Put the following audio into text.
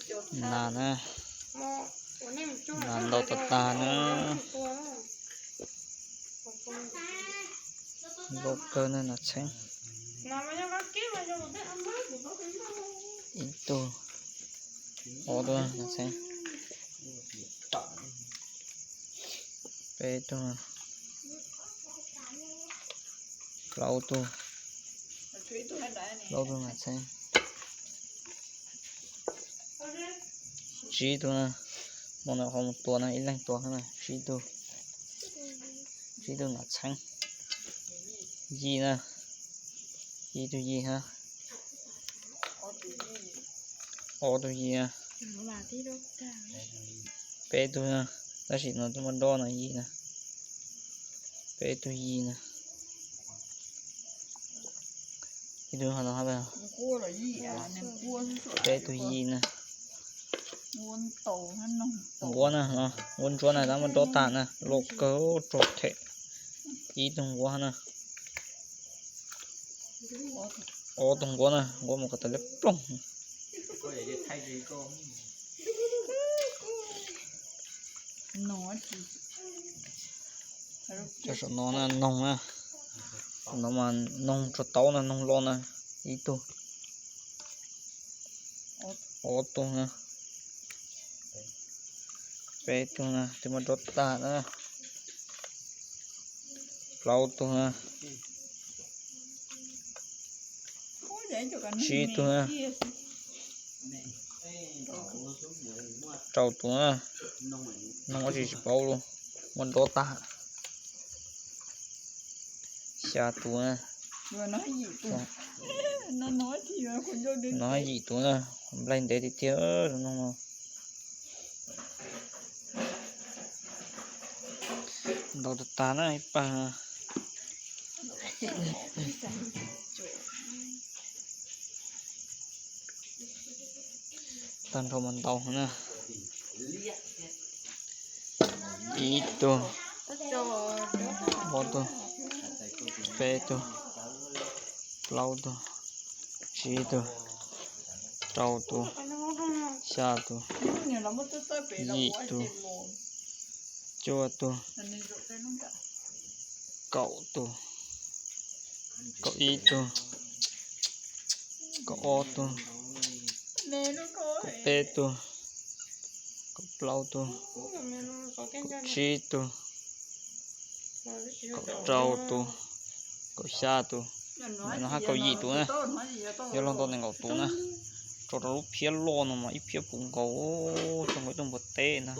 Nas na, nas ntau tag tag na. Loj kawg na nas txheeb. Ib tug, ob tug nas txheeb, peb tug, plaub tug, plaub tug nas txheeb, tsib tug na. Hmo no qhov mus tua na ib leeg tua na, tsib tug, tsib tug nas txheeb. Yim na, ib tug yim hab, ob tug yim na, peb tug na, tab sis no twb muab dob no yim na, peb tug yim na. Ib tug ho no, peb tug yim na, nquab na, nquab ntsuab na, tab muab dob tag na, loj kawg rau them. Ib tug nquab na, ob tug nquab na, nquab mus kom tas liab ploog. Cov saum no na noog na, no mas noog tsuag taub na, noog loj na, ib tug, ob tug na, peb tug na, twb muab dob tag na, plaub tug na, tsib tug na, rau tus na, noog ua tsis tsis paub los, muab dob tag. Xya tus na, no yim tus na, nplaig ntev tiag tiag no. Ntau tag tag na ib pawg. Tag nrho mas ntau na. Ib tug, ob tug, peb tug, plaub tug, tsib tug, rau tus, xya tus, yim tus, cuaj tus, kaum tus, kaum ib tug, kaum ob tug, kaum peb tug, kaum plaub tug, kaum tsib tug, kaum rau tus, kaum xya tus, no hab kaum yim tus na. Yuav luag ntau nees nkaum tus na. Tso rau lub phiab loj no mas ib phiab puv nkaus, tso nkaus ib tug npua teb ntag.